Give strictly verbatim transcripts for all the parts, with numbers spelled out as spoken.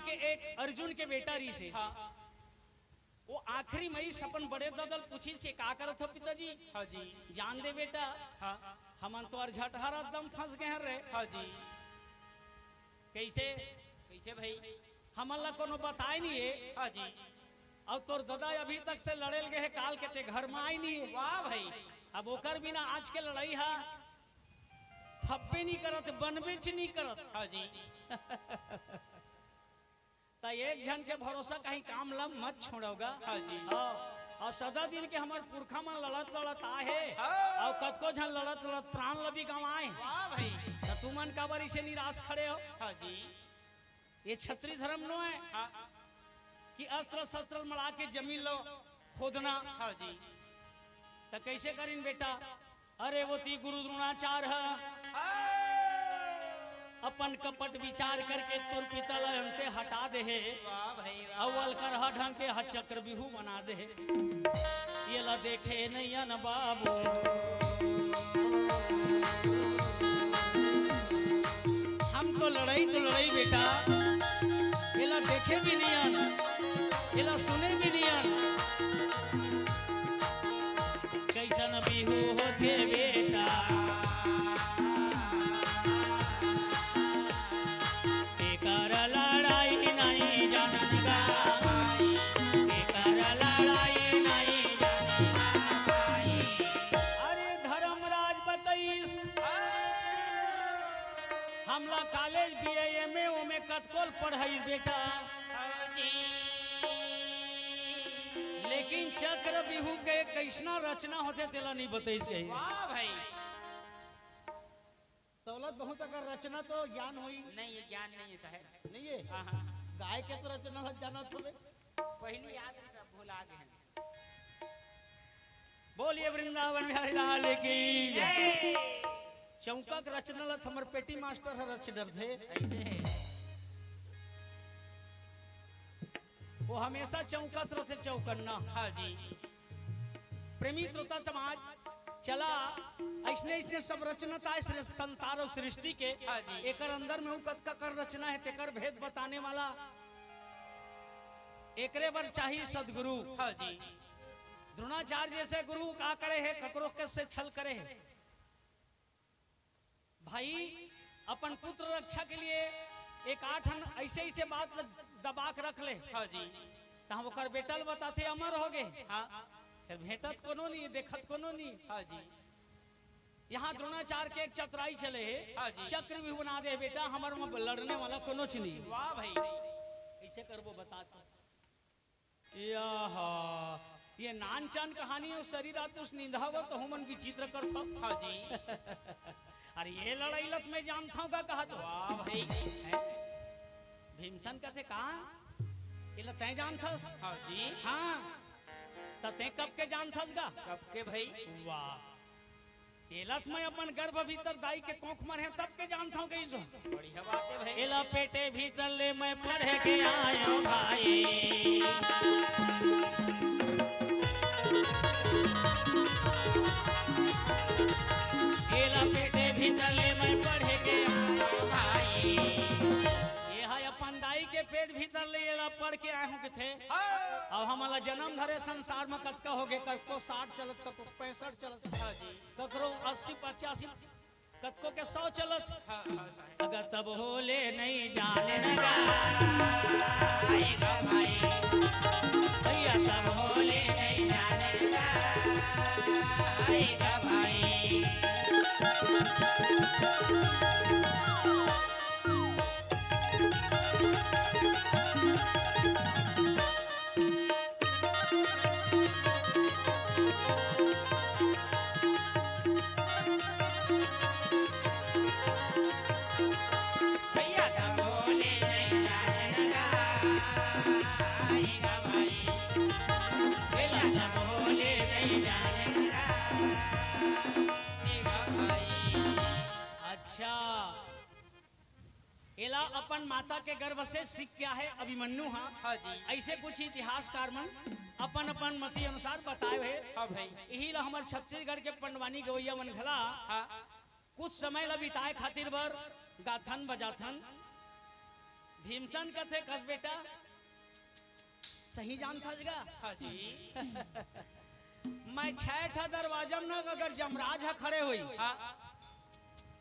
के एक अर्जुन के बेटा रिहिसे। हाँ। वो आखिरी मइस अपन बड़े ददा ल पूछिस हे, "का करत हो पिताजी?" हाँ जी। "जान दे बेटा, हाँ। हमन तो अर झटहरा दम फंस गे हन रे।" हाँ जी। "कइसे?" "कइसे भाई?" "हमन ला कोनो बताय नइ हे।" हाँ जी। "अउ तोर ददा अभी तक से लड़े ल गे हे, काल के ते घर म आय नइ हे।" वाह भाई। अब ओकर बिना आज के लड़ई हा फब्बे नइ करत, बनबेच नइ करत। हाँ जी। त एक झन के भरोसा कहीं काम ल मत छोड़व गा। हाँ जी। हाँ, अउ सदा दिन के हमर पुरखा मन लड़त लड़त आए हे, हाँ। अउ कतको झन लड़त लड़त प्राण ल भी गंवाए। वाह भाई। त तुमन काबर इसे निराश खड़े हो? हाँ जी। ये छत्री धर्म नो हे हाँ। कि अस्त्र शस्त्र मड़ा के जमीन लो खोदना। हाँ जी। त कइसे करिन बेटा? अरे वो ती गुरु द्रोणाचार ह, हाँ। अपन कपट विचार करके तोर पिता ल अंते हटा दे हे। वाह भाई वाह। अउ अलकरहा ढंग के ह चक्रव्यूह बना दे हे। ये ला देखे नइ अन बाबू। हम तो लड़ई तो लड़ई बेटा, ये ला देखे भी नइ अन, ये ला सुने भी नइ अन। कइसन बिहू होथे बेटा, एकर लड़ाई नइ जानन गा, एकर लड़ाई नइ जानन गा। अरे धर्मराज बतइस, हमला कॉलेज, बीए, एमए, ओमे कतको ल पढ़ाइस बेटा, लेकिन चक्रव्यूह के कइसना रचना होथे तेला नइ बतइस कहिस। वाह भाई। तौलत बहुत अगर रचना तो ज्ञान होई। नहीं, ये ज्ञान नहीं है साहब। नहीं है? हाँ, हाँ। गाय के तो रचना लग जाना था बे। पहली याद नहीं था, भुला गए हैं। बोलिए वृंदावन बिहारी लाल की जय। चौका के रचना ल त हमर पेटी मास्टर ह रच डरथे। ऐसे है। वो हमेशा चौकत रथे, चौकन्ना। हाँ जी। प्रेमी श्रोता समाज, चला, अइसने अइसने सब रचना ताय सृ-, संसार अउ सृष्टि के। हाँ जी। एकर अंदर में वो कतका कर रचना हे, तेकर भेद बताने वाला एकरे बर चाही सदगुरु। हाँ जी। द्रोणाचार्य जैसे गुरु का करे हे, ककरो के से छल करे हे। भाई, अपन पुत्र रक्षा के लिए एक आठ ठन ऐसे ऐसे बात ल-, दबा के रख ले। हाँ जी। तहाँ ओकर बेटा ल बताथे, अमर हो गे। हाँ। फिर भेंटत कोनो नहीं, देखत कोनो नहीं। हाँ जी। यहाँ द्रोणाचार्य के एक चतुराई चले हे। हाँ जी। चक्रव्यूह बना दे बेटा, हमर में लड़ने वाला कोनो च नहीं। वाह भाई। ऐसे करबो बता तो। यह, ये नान चान कहानी हो, सरी रात उस निंदा हो तो हमन विचित्र करथो। हाँ जी। अरे ये लड़ई ल त मैं जानथव का कहा तो। वाह भाई। हैं? भीमसन कथे का? ये ल तैं जानथस? हाँ जी। हाँ। त तैं कब के जानथस गा? कब के भाई? वाह। एला त मैं अपन गर्भ भीतर दाई के कोख म रहेंव तब के जानथंव कहिस। बढ़िया बात हे भाई। एला पेटे भीतर ले मैं पढ़ के आयेंव भाई। एला पेटे भीतर ले मैं पढ़ के आयेंव भाई। ये ह अपन दाई के पेट भीतर ले एला पढ़ के आए हंव कथे। हाँ। अब हमला जनम धरे संसार म कतका होगे, कतको साठ चलत, कतको पैंसठ चलत। हाँ जी। ककरो अस्सी पचासी, कतको के सौ चलत। हाँ, हाँ, साहेब। अगर तब होले नहीं जाने लगा, आएगा भाई। भैया तब होले नहीं जाने लगा, आएगा भाई। अच्छा, एला अपन माता के गर्भ से सीख के आहे अभिमन्यु हा। हाँ जी। ऐसे कुछ इतिहासकार मन अपन अपन मति अनुसार बताए हे। हाँ भाई। यही ला हमर छत्तीसगढ़ के पंडवानी गवैया मन घला हाँ। कुछ समय ला बिताए खातिर बर गाथन बजाथन। भीमसन कथे, "कस बेटा, सही जानथस गा?" हाँ जी। "मैं छह ठा दरवाजा म ना, अगर जमराज ह खड़े होई, हाँ।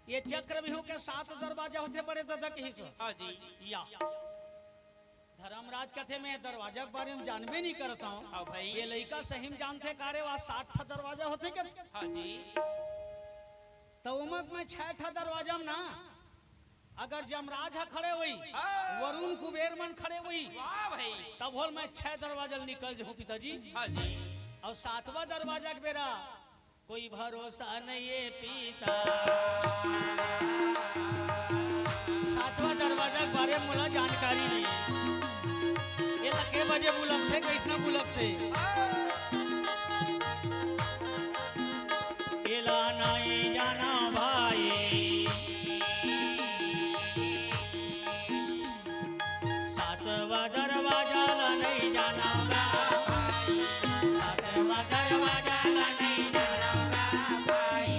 ये चक्रव्यूह के सात दरवाजा होथे बड़े ददा," कहिस। हाँ जी। या धर्मराज कथे, "मैं दरवाजा के बारे में जानबे नहीं करता हूँ।" हाँ भाई। ये लइका सही में जानथे का रे, वहाँ सात ठा दरवाजा होथे कथे। हाँ जी। त ओमा मैं छह ठा दरवाजा म ना, अगर जमराज ह खड़े होई, हाँ। वरुण कुबेर मन खड़े होई, वाह भाई। तब होल मैं छह दरवाजा ल निकल जाहूँ पिताजी। हाँ जी। अउ सातवां दरवाजा के बेरा कोई भरोसा नहीं है पिता। सातवां दरवाजा के बारे में मोला जानकारी नहीं। ये त के बजे बुलकथे, कइसना बुलकथे? एला नहीं जाना भाई, सातवां दरवाजा ला नहीं जाना भाई, सातवां दरवाजा ला नहीं जाना भाई।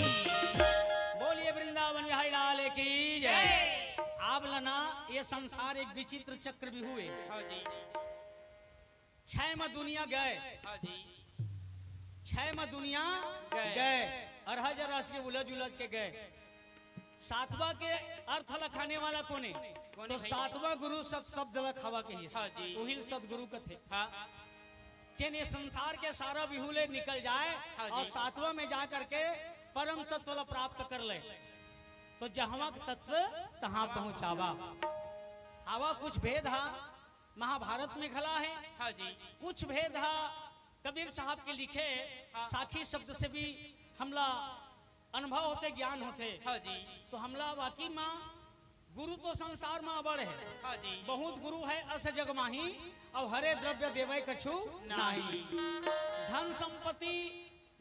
बोलिए वृंदावन बिहारी लाल की जय। आप ला ना, ये संसार एक विचित्र चक्रव्यूह हे। हाँ जी। छह म दुनिया गए, हाँ जी। छह म दुनिया गए। गए, अरहज अरहज के उलझ उलझ के गए। सातवां के अर्थ लखाने वाला कोने? कोने तो भाई? सातवां गुरु सत शब्द लखावा के ही। हाँ जी। उहिल सतगुरु कथे। हाँ। जेन ये संसार के सारा व्यूह ले निकल जाए हाँ और जी। सातवां में जा करके परम तत्व ला प्राप्त कर ले, तो जहवा के तत्व तहाँ पहुँचावा। आवा कुछ भेद हा महाभारत में घला हे। हाँ जी। कुछ भेद हा कबीर साहब के लिखे हाँ। साखी शब्द से भी हमला अनुभव होथे, ज्ञान होथे। हाँ जी। तो हमला वाकई मा गुरु तो संसार मा अबड़ हे। हाँ जी। बहुत गुरु हे अस जग माही, अउ हरे द्रव्य देवै कछु नाही। नाही। धन संपत्ति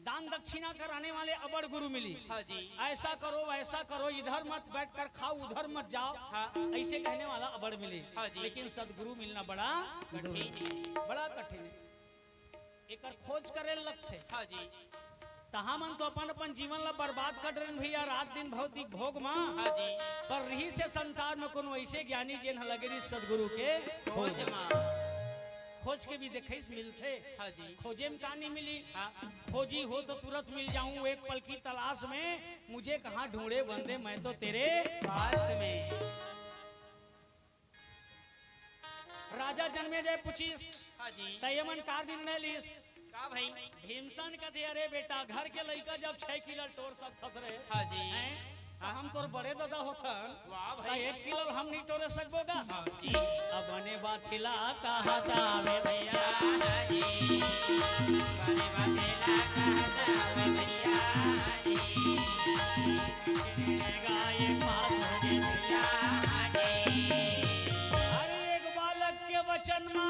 दान दक्षिणा कराने वाले अबड़ गुरु मिली। हाँ जी। ऐसा करो, वैसा करो, इधर मत बैठकर खाओ, उधर मत जाओ, हाँ। ऐसे कहने वाला अबड़ मिली। हाँ जी। लेकिन सदगुरु मिलना बड़ा कठिन। बड़ा कठिन हे। एकर खोज करे लगथे। हाँ जी। त हमन तो अपन अपन जीवन ला बर्बाद कर रहे हैं भैया, रात दिन भौतिक भोग मा। हाँ जी। पर रहिस हे संसार में कोनो ऐसे ज्ञानी जेन ह लगे रहिस सदगुरु के खोज खोज। मा। खोज के भी देखइस मिलथे। हाँ जी। खोजे में का नहीं मिली? हाँ। खोजी हो तो तुरंत मिल जाऊं, एक पल की तलाश में मुझे कहाँ ढूंढे बंदे, मैं तो तेरे पास में। राजा जनमेजय पूछिस, हाँ जी। त ये मन का निर्णय लीस? का भाई? भीमसन कथे, "अरे बेटा, घर के लइका जब छह किलो टोर सकथस रे, हाँ जी। हैं? त हम तोर बड़े ददा होथन, वाह त भाई। एक किलो हम नहीं टोरे सकबो का?" हाँ जी। अब बने बात हिला कहा जावे भैया जी, बने बात हिला कहा जावे भैया जी। गाय पास हो गए भैया जी। अरे एक बालक के वचन मा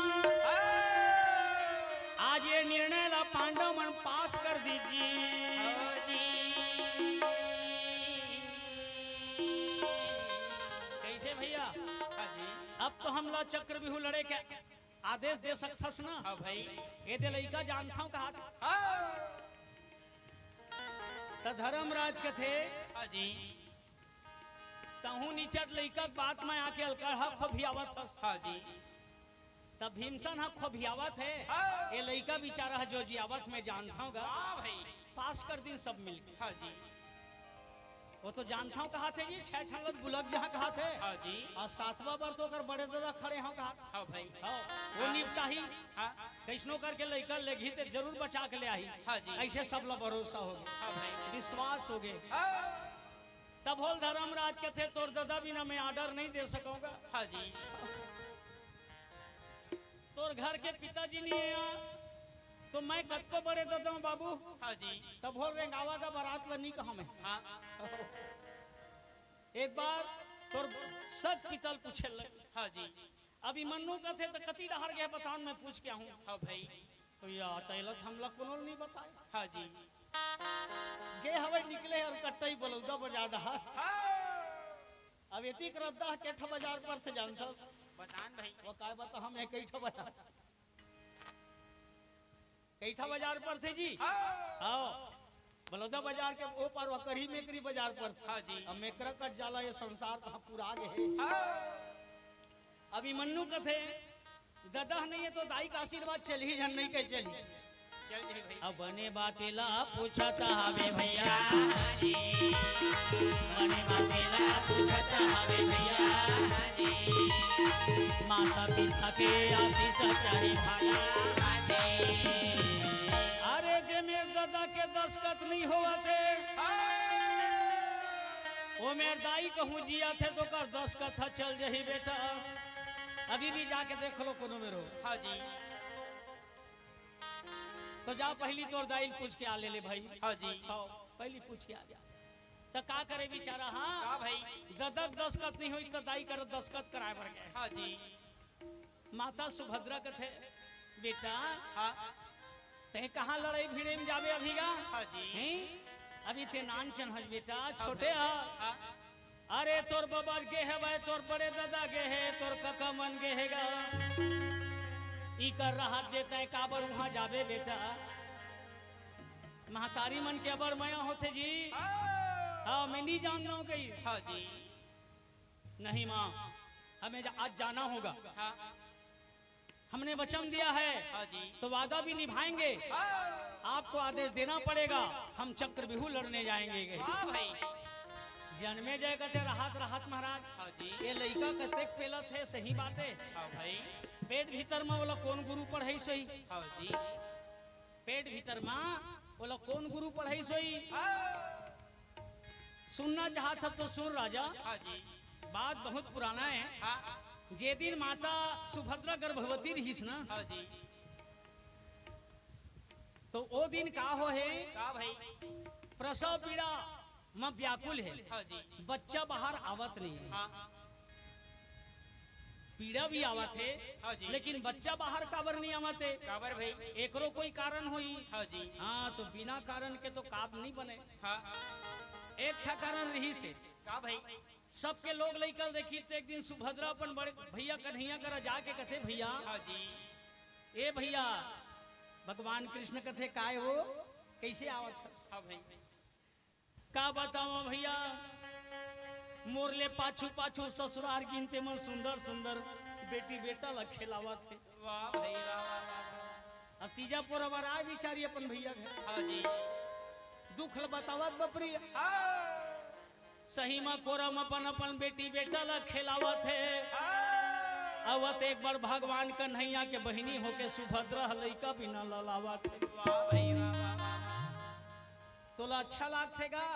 आज ये निर्णय ला पांडव मन पास कर दीजिए। हाँ जी। कैसे भैया? हाँ जी। अब तो हमला चक्रव्यूह लड़े के आदेश दे सकथस ना? हाँ भाई। ये दे लइका जानथव कहा था। हाँ। त धर्मराज कथे, हाँ जी। तहूँ निचट लइका के बात में आके अलकरहा खोभियावत हस। हाँ जी। त भीमसन ह खोभियावत हे। हाँ। ये लइका बेचारा ह जोजियावत, मैं जानथव गा। वाह भाई। पास कर दिन सब मिलके। हाँ जी। वो तो जानथव कहा थे जी, छह ठन ल त बुलक जहाँ कहा थे। हाँ जी। अउ सातवां बर तो ओकर बड़े ददा खड़े हव कहा। हाँ भाई। हाँ, वो हाँ। निपटाही। हाँ। कइसनो करके लइका लेगही ते जरूर बचा के ले आही। हाँ जी। ऐसे सब ला भरोसा हो गे। हाँ भाई। विश्वास हो गे। हाँ। तब होल धर्मराज कथे, "तोर ददा बिना मैं order नहीं दे सकूंगा।" हाँ जी। तोर घर के पिताजी नहीं हे यहाँ, तो मैं कतको बड़े ददा हूँ बाबू। हाँ जी। तब होल रेंगावा दा बरात ला नहीं कहा मैं। हाँ। एक बार तोर सग पिता ल पूछे लग। हाँ जी। अभिमन्यु कथे, "त कति डहर गे बताओ, मैं पूछ के आहूँ।" हाँ भाई। तो या तैलत हमला कोनो नहीं बताए। हाँ जी। गे हवय निकले अउ कट्टई बलौदा बाजार डहर। हाँ। अब एती कर रद्दा के ठा बाजार परथे जानथस? बतान भाई। वो काय बता हम एक ही ठा बाजार। कई ठा बाजार परथे जी? हाँ। हाँ। बलौदा बाजार के ओ पार वा करही मेकरी बाजार परथे। हाँ जी। अब मेकरा कट जाला ये संसार कहाँ पुरा गे हे। हाँ। अभिमन्यु कथे, ददा नहीं है तो दाई का आशीर्वाद चलही झन, नहीं कहे चलही। चल जाई भाई। अब बने बात ला पूछत हवे भैया जी, बने बात ला पूछत हवे भैया जी, माता पिता के आशीष चाही भाई जी। अरे जे मेर ददा के दस्खत नहीं होवत हे, ओ मेर दाई कहूँ जियत हे तो ओकर दस्खत ह चल जाही बेटा। अभी भी जाके देख लो कोनो मेरो। हाँ जी। तो जा पहली तोर दाई ल पूछ के आ ले ले भाई। हाँ जी। हाँ, पहली पूछ के आ जा। त का करे बेचारा, हाँ? का भाई? ददा के दस्खत नहीं होई त दाई कर दस्खत कराए बर गए। हाँ जी। माता सुभद्रा कथे, बेटा, हाँ। तैं कहाँ लड़ाई भिड़े में जाबे अभी गा? हाँ जी। हैं? अभी तैं नानचन हस बेटा, छोटे ह। हाँ। अरे तोर बबा गे हवय, तोर बड़े ददा गे हे, तोर कका मन गे हे गा। इकर रहत जे तैं काबर उहाँ जाबे बेटा? महतारी मन के अबड़ मया होथे जी। हाँ। हाँ, मैं नहीं जानता हूँ कहीं। हाँ जी। नहीं माँ, हमें जा-, आज जाना होगा। हाँ। हमने वचन दिया है, हाँ जी। तो वादा भी निभाएंगे। हाँ। आपको आदेश देना पड़ेगा, हम चक्रव्यूह लड़ने जाएंगे। वाह भाई। जनमेजय कथे, रहत रहत महाराज, हाँ जी। ये लइका कतेक पेलत हे, सही बात हे। हाँ भाई। पेट भीतर में ओला कौन गुरु पढ़ाइस होही? हाँ जी। पेट भीतर में ओला कौन गुरु पढ़ाइस होही? हाँ। सुनना चाहत हस तो सुन राजा। हाँ जी। बात बहुत पुराना हे। हाँ। जे दिन माता सुभद्रा गर्भवती रहिस ना, हाँ जी। तो ओ दिन का होहे? का भाई? प्रसव पीड़ा म व्याकुल हे। हाँ जी। बच्चा बाहर आवत नहीं हे। हाँ। पीड़ा भी आवत हे, हाँ जी। लेकिन बच्चा बाहर काबर नहीं आवत हे? काबर भाई? एकरो कोई कारण होही। हाँ जी। हाँ, तो बिना कारण के तो काम नहीं बने। हाँ। एक ठा कारण रहिस हे। का भाई? सबके लोग लइका ल देखिस त एक दिन सुभद्रा अपन बड़े भैया कन्हैया करा जाके कथे, भैया, हाँ जी। ए भैया, भगवान कृष्ण कथे, काय हो, कैसे आवत हस? हाँ भाई। का बतावं भैया, मोर ले पाछू पाछू ससुरार गिनते मन सुंदर सुंदर बेटी बेटा ला खेलावत हे। वाह भाई, वाह, वाह, वाह। अब तीजा पोरा बर आय बिचारी अपन भैया घर। हाँ जी। दुख ल बतावत बपरी। हाँ। सही म कोरा म अपन, अपन बेटी बेटा ल खेलावत हे। हाँ। अवत एक बार भगवान कन्हैया के बहिनी होके सुभद्रा ह लइका बिना ललावत हे। वाह भाई, वाह, वाह, वाह, वाह। तोला अच्छा लागथे गा?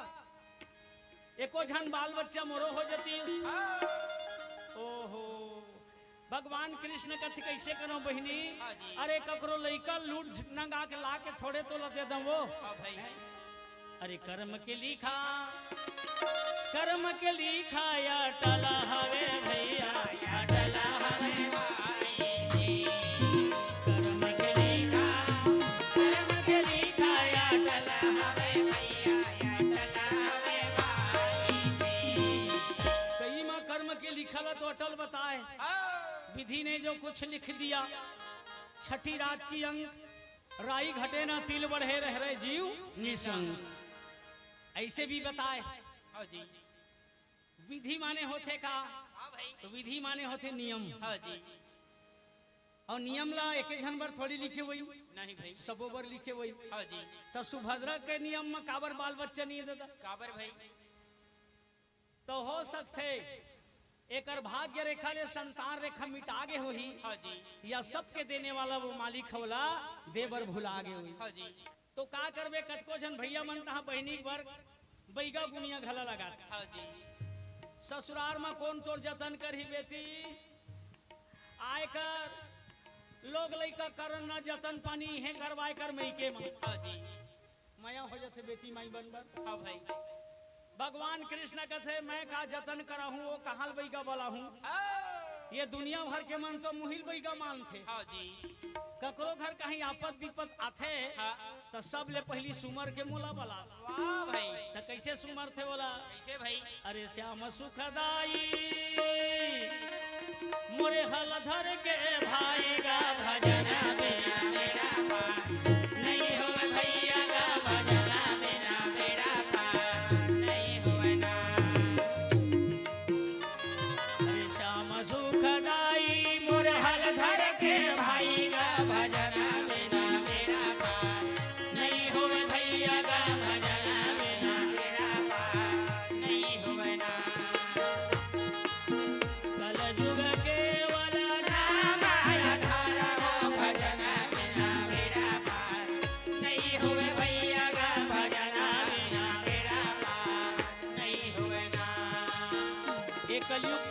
एको झन बाल बच्चा मोरो हो जतिस। हाँ। ओहो, भगवान कृष्ण कथे, कैसे करो बहिनी? हाँ जी। अरे ककरो लइका लूट नंगा के ला के थोड़े तोला दे दंव वो। हाँ भाई। अरे कर्म के लिखा, कर्म के लिखा अटल हवे भैया, अटल हवे भाई जी। कर्म के लिखा, कर्म के लिखा अटल हवे भैया, अटल हवे भाई जी। सही म कर्म के लिखा ल तो अटल बताय। हाँ। विधि ने जो कुछ लिख दिया, छठी रात की अंक, राई घटे ना तिल बढ़े, रह रहे जीव निसंग। ऐसे भी बताय। हाँ जी। विधि माने होथे का? हाँ भाई। तो विधि माने होथे नियम। हाँ जी। अउ नियम ला एके झन बर थोड़ी लिखे होही, नहीं भाई। सबो बर लिखे होही। हाँ जी। त सुभद्रा के नियम म काबर बाल बच्चा नहीं हे ददा? काबर भाई? तो हो सकथे एकर भाग्य रेखा ले संतान रेखा मिटा गे होही, हाँ जी। या सबके देने वाला वो मालिक ह ओला दे बर भुला गे होही। हाँ जी। तो का करबे, कतको झन भैया मन तहाँ बहिनी बर बइगा गुनिया घला लगाथे। हाँ जी। ससुरार म कोन तोर जतन करही बेटी? आय कर, लोग लइका करन न जतन पानी हे करवाय कर मइके म। हाँ जी। मया हो जथे बेटी माई बन बर। हाँ भाई। भगवान कृष्ण कथे, मैं का जतन कराहूँ, वो कहाँ ल बइगा बलाहूँ? हाँ। ये दुनिया भर के मन तो मुहिल बइगा मानथे। हाँ जी। ककरो घर कहीं आपत विपत आथे, हाँ। त सबले पहिली सुमर के मोला बलाथे। वाह भाई। त कैसे सुमरथे ओला? कैसे भाई? अरे श्याम सुखदाई, मोरे हल धर के भाई गा भजन बिना मेरा पार नहीं हो भैया गा भजन बिना मेरा पार नहीं हो ना। अरे श्याम सुखदाई,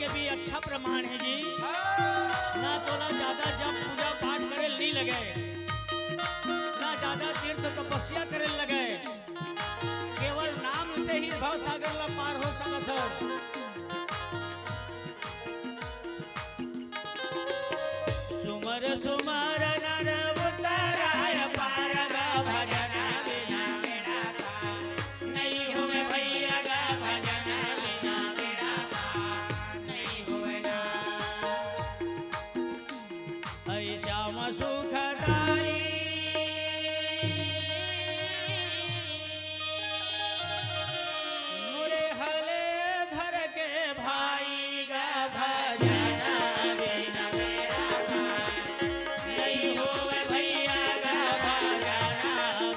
ये भी अच्छा प्रमाण हे जी। ना तोला ज्यादा जप पूजा पाठ करे ल नइ लगे, ना ज्यादा तीर्थ तपस्या करे ल लगे, केवल नाम से ही भव सागर ला पार हो सकत हो। सुमर सुमर नर उतराय पार गा भजन बिना बेड़ा पार। नहीं होवे भैया गा भजन बिना बेड़ा पार। नहीं होवे ना। ऐ श्याम सुखदाई। मोरे हले धर के भाई गा भजन बिना बेड़ा पार। नहीं होवे भैया गा भजन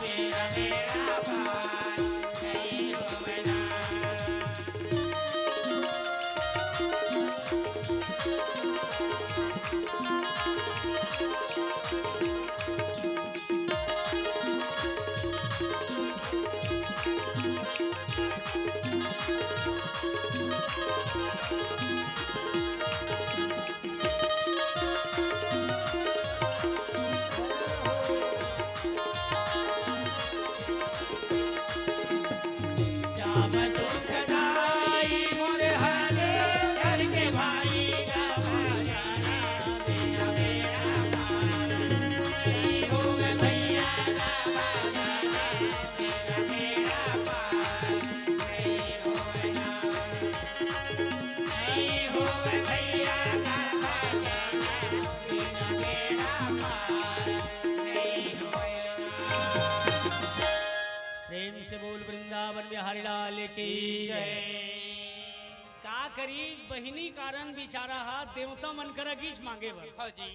बिना बेड़ा पार। नहीं होवे ना। प्रेम से बोल वृंदावन बिहारी लाल की जय। का करी, बहिनी कारण बिचारा हा देवता मन करा गीच मांगे बर। हाँ जी।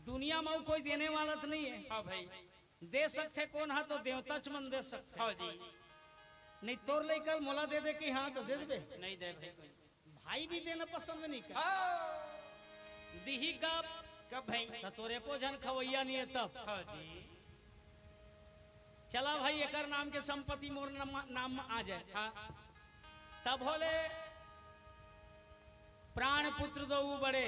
दुनिया में कोई देने वाला तो नहीं है। हाँ भाई। दे सकथे कोन हा, तो देवता च मन दे सकथे। हाँ जी। नहीं तोर लइका ल मोला दे दे कि हाँ तो दे देबे। नहीं दे भाई। भाई भी देना पसंद नहीं कर। हाँ। दिही कब? कब भाई? त तोरे को झन खवैया नहीं है तब। हाँ जी। चला भाई, एकर नाम के संपत्ति मोर नाम, नाम में आ जाए। हाँ। तब होले प्राण पुत्र दो बड़े,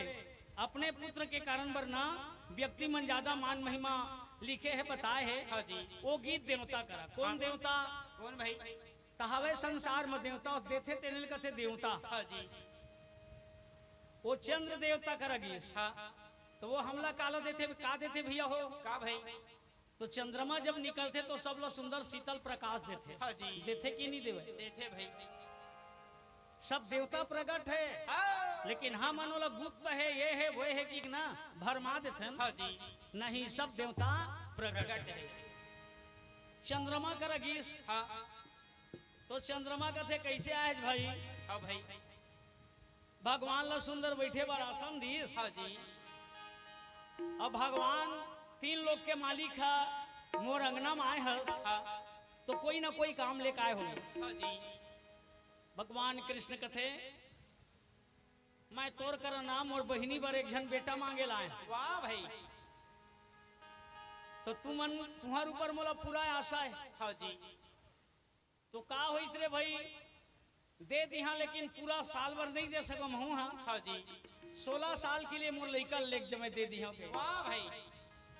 अपने पुत्र के कारण बर ना व्यक्ति मन ज्यादा मान महिमा लिखे हे, बताए हे। हाँ जी। वो गीत देवता करा। कौन हाँ। देवता? कौन भाई? तहावे संसार में देवता, उस देथे तेने ल कथे देवता। हाँ जी। वो चंद्र देवता करा गीस। हाँ। तो वो हमला काला देथे, का देथे भैया हो? का भाई? तो चंद्रमा जब निकलथे तो सब ला सुंदर शीतल प्रकाश देथे। हाँ जी। देथे कि नहीं देवे? देथे भाई। सब देवता प्रगट है। हाँ। लेकिन हम मन ओला गुप्त है, ये है, वो है कि ना भरमा देथन। हाँ जी। नहीं, सब देवता प्रगट प्रगट है। है। चंद्रमा करा गीस। हाँ। तो चंद्रमा कथे कैसे आए भाई? हाँ भाई। भगवान ला सुंदर बैठे बर आसन दीस। हाँ जी। अब भगवान तीन लोक के मालिक हा, मोर अंगना में आए हस, हाँ। तो कोई ना कोई काम लेके आए होंगे। हाँ जी। भगवान कृष्ण कथे, मैं तोर करा ना मोर बहिनी बर एक झन बेटा मांगे लाए। वाह भाई। तो तुमन, तुम्हार ऊपर मोला पूरा आशा है। हाँ जी। तो का होइस रे भाई, दे दिहा, लेकिन पूरा साल भर नहीं दे सकम हूँ। हाँ। हाँ जी। सोलह साल के लिए मोर लइका लेके जमे दे दिहा। वाह भाई।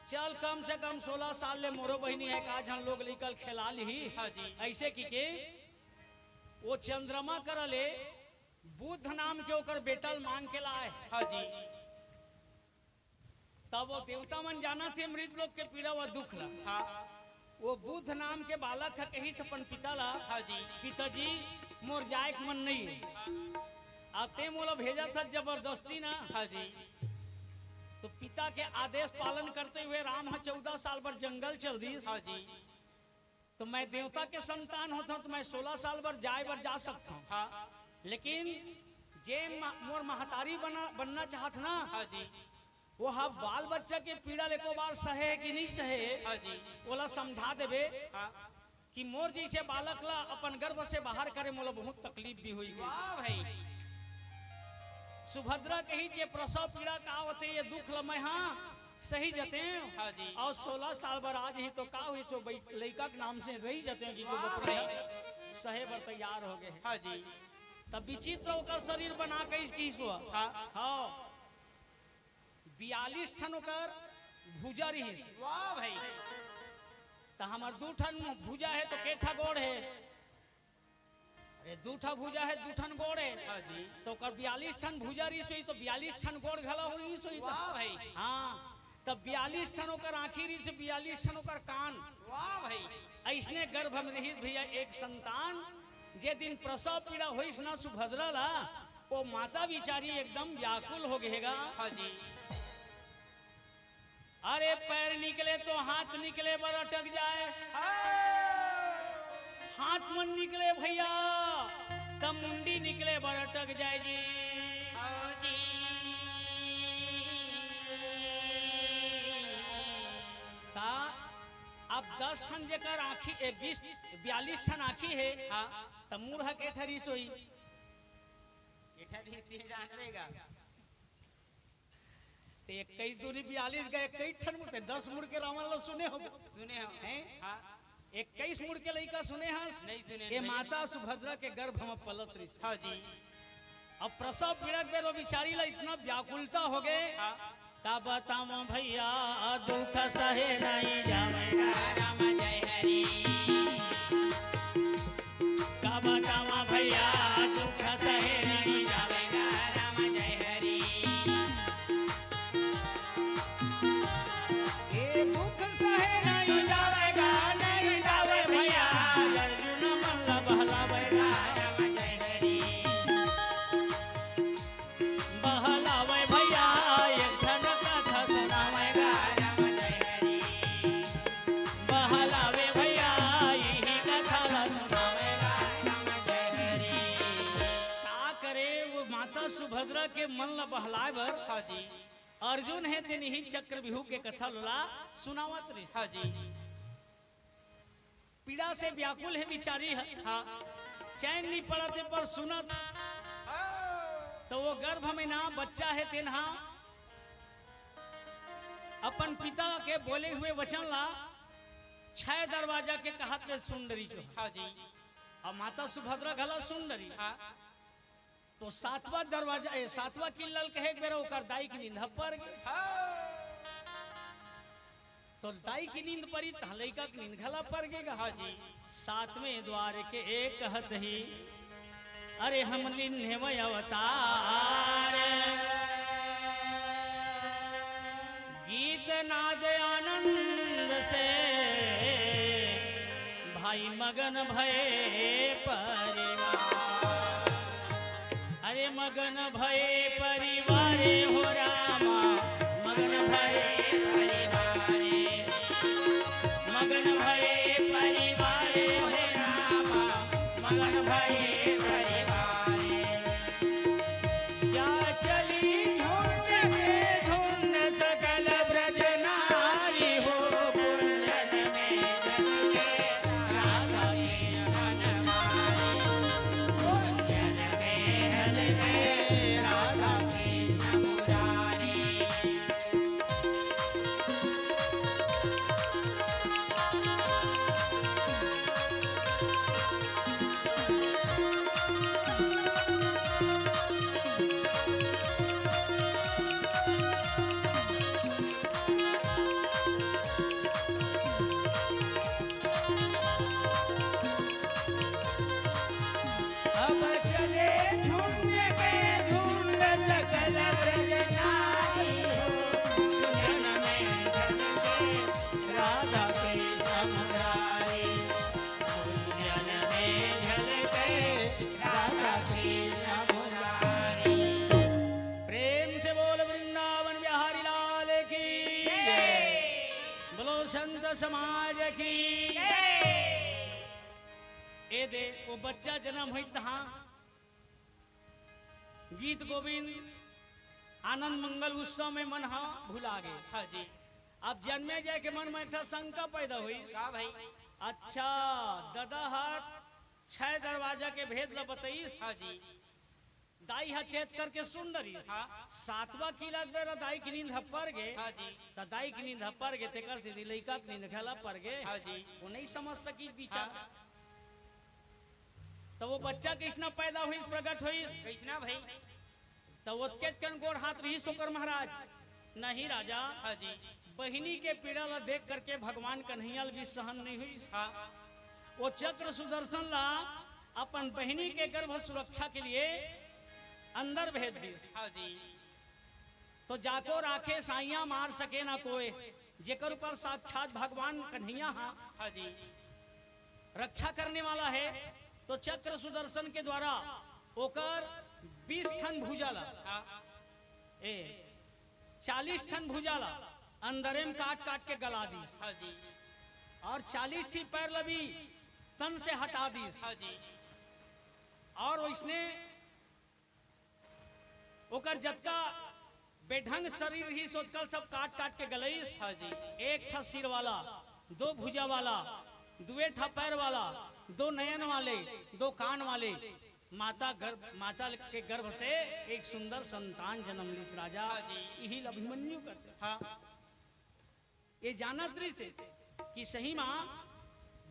चल, कम से कम सोलह साल ले मोरो बहिनी है, का झन लोग लइका ल खेला लिही। हाँ जी। ऐसे कि के वो चंद्रमा करा ले बुध नाम के ओकर बेटा ल मांग के लाए। हाँ जी। तब वो देवता मन जानथे मृत लोग के पीड़ा व दुख ला। हाँ। वो बुध नाम के बालक ह कहिस अपन पिता ला, हाँ जी। पिताजी, मोर जाए के मन नहीं है। अब ते मोला भेजत हस जबरदस्ती ना। हाँ जी। तो पिता के आदेश पालन करते हुए राम ह चौदह साल बर जंगल चल दीस। हाँ जी। तो मैं देवता के संतान होत हूँ, तो मैं सोलह साल बर जाए बर जा सकता हूँ। हाँ। लेकिन जे मा-, मोर महतारी बना, बनना चाहत ना, हाँ जी। वो हा बाल बच्चा के पीड़ा ल एको बार सहे कि नहीं सहे, हाँ जी। ओला समझा देबे हाँ। कि मोर जैसे बालक ला अपन गर्भ से बाहर करे, मोला बहुत तकलीफ भी हुई। वाह भाई। सुभद्रा कही, जे प्रसव पीड़ा का होथे, ये दुख ल मैं हाँ सही जते। हाँ जी। और सोलह साल बर आज ही तो का हुई, तो बै-, लइका के नाम से रही जते कि वाह भाई। सहे बर तैयार हो गए। हाँ जी। तब विचित्र ओकर शरीर बना के इसकी सुआ। हाँ। हाँ। बयालीस ठन ओकर भुजा रहिस। वाह भाई। त हमर दू ठन भुजा हे, त के ठा गोड़ हे? अरे, दू ठा भुजा हे, दू ठन गोड़ हे। हाँ जी। त ओकर बयालीस ठन भुजा रहिस होही, त बयालीस ठन गोड़ घला हो रहिस होही त। वाह भाई। हाँ। त बयालीस ठन ओकर आँखी रहिस, बयालीस ठन ओकर कान। वाह भाई। अइसने गर्भ में रहिस भैया एक संतान, जे दिन प्रसव पीड़ा होइस ना सुभद्रा ला, वो माता बिचारी एकदम व्याकुल हो गे गा। हाँ जी। अरे, पैर निकले तो हाथ निकले बर अटक जाए। हाँ। हाथ मन निकले भैया, त मुंडी निकले बर अटक जाए जी। हाँ जी। त अब दस ठन जेकर आँखी, ए, बीस, बयालीस ठन आँखी हे, हाँ। त मुड़ ह के ठा रहिस होही? के ठा रहिस ते जानबे गा। ते इक्कीस दूनी बयालीस गा, इक्कीस ठन मुड़, ते दस मुड़ के रावण ला सुने हो। सुने हो। हैं? हाँ। इक्कीस मुड़ के लइका सुने हस? नहीं सुने, ए नहीं। माता सुभद्रा के गर्भ में पलत रहिस। हाँ जी। अब प्रसव पीड़ा के बेर वो बिचारी ला इतना व्याकुलता हो गे। हाँ। का बतावं भैया, दुख सहे नहीं जावय। राम जय हरि। का बतावं भैया, दुख सहे नहीं जावय। राम जय हरि। ए दुख सहे नहीं जावय, नहीं जावय भैया, अर्जुन मन ला बहलावय। राम जय हरि। बहलावय भैया, एक ठन कथा सुनावय गा। राम जय हरि। बहलावे भैया, इही कथा ला सुनावय गा। राम जय हरि। का करे, वो माता सुभद्रा के मन ला बहलाए बर हाँ जी। अर्जुन हे, तेन इही चक्रव्यूह के कथा ला सुनावत रहिस। हाँ जी। पीड़ा से व्याकुल हे बिचारी ह। हाँ। चैन नहीं पड़त हे पर सुनत। हाँ। त वो गर्भ में ना बच्चा हे तेन हा अपन पिता के बोले हुए वचन ला छह दरवाजा के कहत ले सुन डरिस। हाँ जी। अब माता सुभद्रा घला सुन डरिस। हाँ। तो सातवां दरवाजा, ए, सातवां किल्ला ल कहे एक बेरा ओकर दाई के नींद ह पर गे। हाँ। तो दाई के नींद परी, तहाँ लइका के नींद घला पर गे गा। हाँ जी। सातवें द्वार के एक कहत ही, अरे हम लिन्हे अवतार। गीत नाद आनंद से भाई मगन भये परिवार। अरे मगन भये परिवारे हो रामा, मगन भये परिवारे, मगन भये परिवारे हो रामा, मगन भये परिवारे। या चली झुंड के झुंड सकल ब्रज नारी हो, कुंजन में जन के राधा के मन मारी, कुंजन में जन के राधा के मन मारी। अब चले झुंड के झुंड सकल ब्रज नारी हो, जन में जन के राधा के समुरारी, जन में जन के राधा के समुरारी। प्रेम से बोल वृंदावन बिहारी लाल की जय। बोलो संत समाज की जय। ए दे, वो बच्चा जन्म होई तहाँ गीत गोविंद, आनंद मंगल उत्सव में मन हा भुला गे। हाँ जी। अब जन्मे जाए के मन में एक ठा शंका पैदा होइस। का भाई? अच्छा, ददा हा छह दरवाजा के भेद ला बतइस। हाँ जी। दाई हा चेत करके सुन डरिस। हाँ। सातवां किल्ला के बेरा दाई के नींद ह पर गे। हाँ जी। त दाई के नींद ह पर गे, तेकर सेती लइका के नींद घला पर गे। हाँ जी। वो नहीं समझ सकिस बिचारा। हाँ। त वो बच्चा कइसना पैदा होइस, प्रगट होइस? कइसना भाई? त ओतकेच कन गोड़ हाथ रहिस ओकर महाराज। नहीं राजा, हाँ जी। बहिनी के पीड़ा ला देख करके भगवान कन्हैया ल भी सहन नहीं होइस। हाँ। वो चक्र सुदर्शन ला अपन बहिनी के गर्भ सुरक्षा के लिए अंदर भेज दिस। हाँ जी। तो जाको राखे साइयां, मार सके ना कोय, जेकर ऊपर साक्षात भगवान कन्हैया हा, हाँ जी। रक्षा करने वाला है, तो चक्र सुदर्शन के द्वारा ओकर बीस ठन भुजा ला, हाँ। ए, चालीस ठन भुजा ला अंदरे में काट काट के गला दीस। हाँ जी। और चालीस ठी पैर ला भी तन से हटा दीस। हाँ जी। और ओइसने ओकर जतका बेढंग शरीर रहिस, ओतका सब काट काट के गलइस। हाँ जी। एक ठा सिर वाला, दो भुजा वाला, दुए ठा पैर वाला, दो नयन वाले, दो कान वाले, माता गर्भ, माता के गर्भ से एक सुंदर संतान जन्म लिस राजा। हाँ जी। इही ल अभिमन्यु करथे। हाँ। ये जानत रहिस हे कि सही मा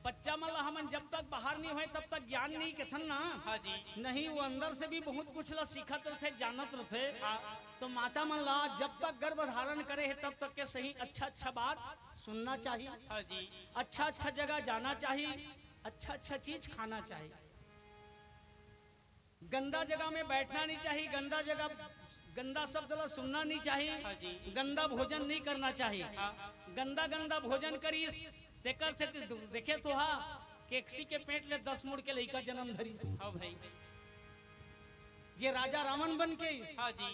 बच्चा मन ला हमन जब तक बाहर नहीं होय तब तक ज्ञान नहीं कथन ना। हाँ जी। नहीं, वो अंदर से भी बहुत कुछ ला सीखत रथे, जानत रथे। हाँ। तो माता मन ला जब तक गर्भ धारण करे हे तब तक के सही अच्छा अच्छा बात सुनना चाहिए। हाँ जी। अच्छा अच्छा जगह जाना चाहिए, अच्छा अच्छा चीज खाना चाहिए। गंदा जगह में बैठना नहीं चाहिए, गंदा जगह, गंदा शब्द ला सुनना नहीं चाहिए, हाँ जी। गंदा भोजन नहीं करना चाहिए। हाँ। गंदा गंदा भोजन करिस, तेकर से ते देखे तो हा, केकसी के पेट ले दस मुड़ के लइका जन्म धरिस। हाँ भाई। जे राजा रावण बन के हाँ जी।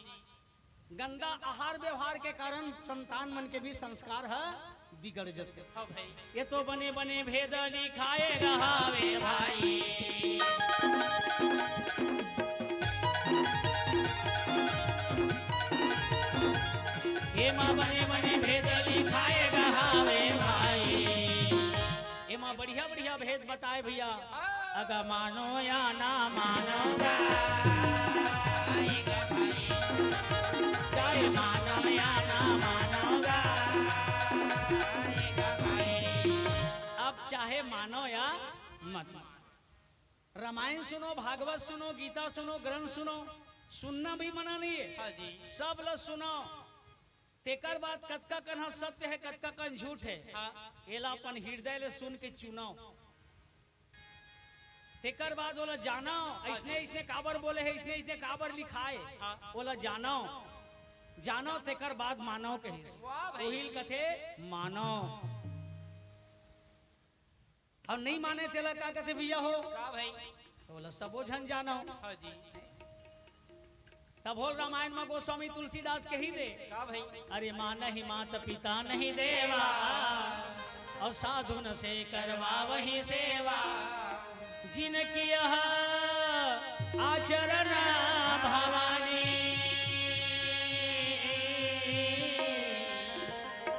गंदा आहार व्यवहार के कारण संतान मन के भी संस्कार ह बिगड़ जथे। हाँ भाई। ये तो बने बने भेद लिखाए रहावे भाई। एमा बने बने भेद लिखाए रहावे भाई। एमा बढ़िया बढ़िया भेद बताए भैया। अगर मानो या ना मानो गा, चाहे मानो या ना मानो गा, अब चाहे मानो या मत मानो। रामायण सुनो, भागवत सुनो, गीता सुनो, ग्रंथ सुनो, सुनना भी मना नहीं है। हाँ जी। सब ल सुनो। तेकर बाद कतका कन ह सत्य है, कतका कन झूठ है, हाँ। एला अपन हृदय ले सुन के चुनो। तेकर बाद ओला जानो, हाँ अइसने जी। अइसने काबर बोले हे, अइसने अइसने काबर लिखाए, हाँ। ओला जानो, जानो तेकर बाद मानो कहिस। वाह भाई। उहिल कथे मानो। अउ नहीं माने तेला का कथे भैया हो? का भाई? ओला सबो झन जानो। हाँ जी। तब होल रामायण में गोस्वामी तुलसीदास कही दे, का भाई? अरे मानहि मात पिता नहीं देवा, और साधुन से करवावहि सेवा। जिनकी यह आचरण भवानी,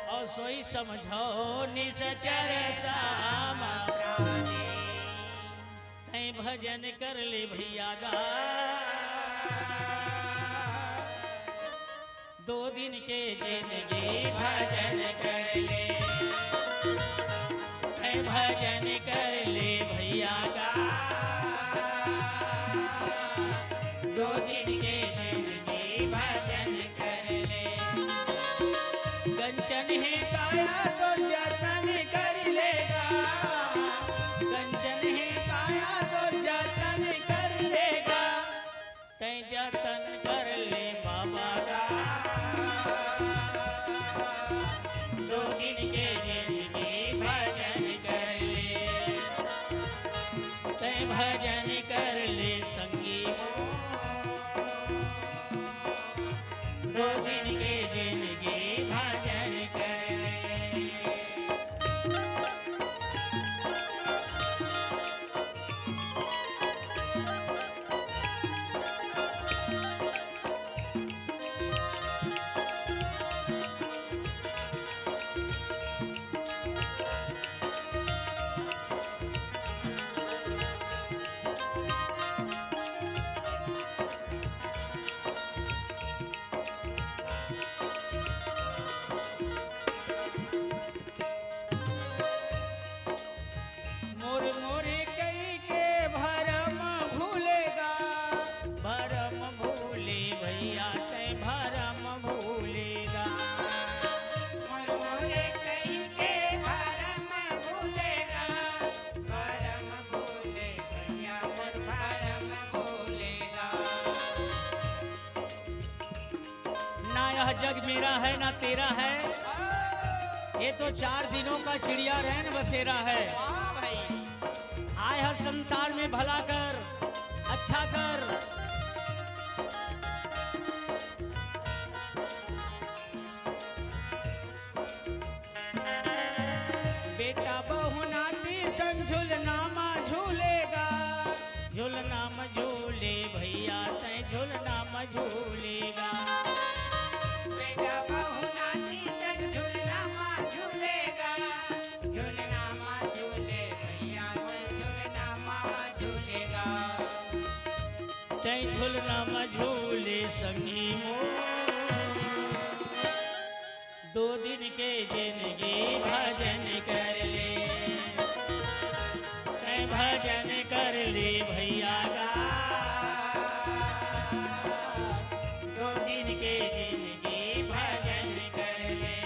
और सोई समझो निसचर श्याम प्राणी। तैं भजन कर ले भैया गा, दो दिन के जिंदगी भजन कर ले, तैं भजन कर ले भैया गा, दो दिन के जिंदगी भजन कर ले। कंचन हे काया तो जतन कर लेगा, कंचन हे काया तो जतन कर लेगा, तैं जतन कर ले बाबा गा। दो दिन के जिंदगी भजन कर ले, तैं जग मेरा है ना तेरा है, ये तो चार दिनों का चिड़िया रैन बसेरा है। आय ह संसार में भला कर, अच्छा कर। बेटा बहू नाती संग झुलना मा झूलेगा, झुलना मा झूले भैया तैं झुलना मा झूलेगा। बेटा बहू नाती संग झुलना मा झूलेगा, झुलना मा झूले भैया तैं झुलना मा झूलेगा। तैं झुलना मा झूले संगी मोर। दो दिन के जिनगी भजन कर ले, तैं भजन कर ले भैया गा। दो दिन के जिनगी भजन कर ले।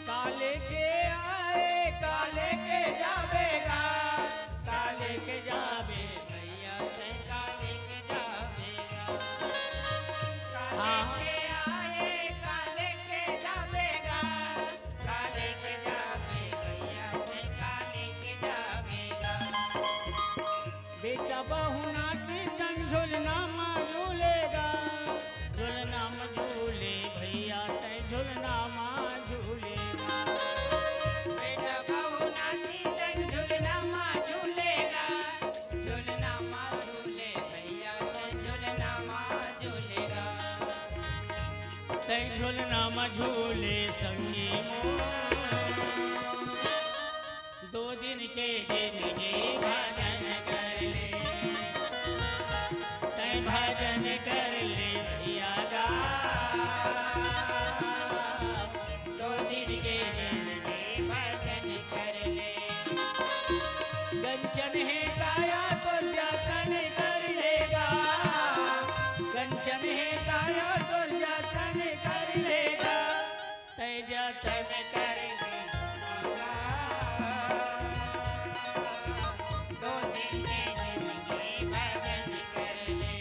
काले के आए, काले के जावेगा, काले के जावे भैया, तैं काले के जावेगा। काले हाँ। के आए, काले के जावेगा, काले के जावे भैया, तैं काले के जावेगा। बेटा बहू नाती संग झुलना मा झूलेगा, झुलना मा झूले भैया तैं झुलना मा झूलेगा। बेटा बहू नाती संग झुलना मा झूलेगा, झुलना मा झूले भैया तैं झुलना मा झूलेगा। तैं झुलना मा झूले संगी मोर। दो दिन के जिनगी भजन कर ले, तैं भजन कर ले भैया गा। दो दिन के जिनगी भजन कर ले। कंचन हे काया तो जतन कर लेगा, कंचन हे काया तो जतन कर लेगा। तैं जतन कर ले, दो दिन के जिनगी भजन कर ले।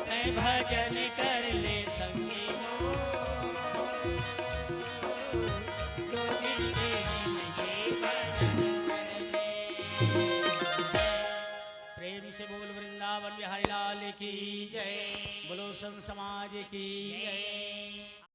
तैं भजन कर ले संगी मोर, दो दिन के जिनगी भजन कर ले। प्रेम से बोल वृंदावन बिहारी लाल की जय, बोलो संत समाज की जय।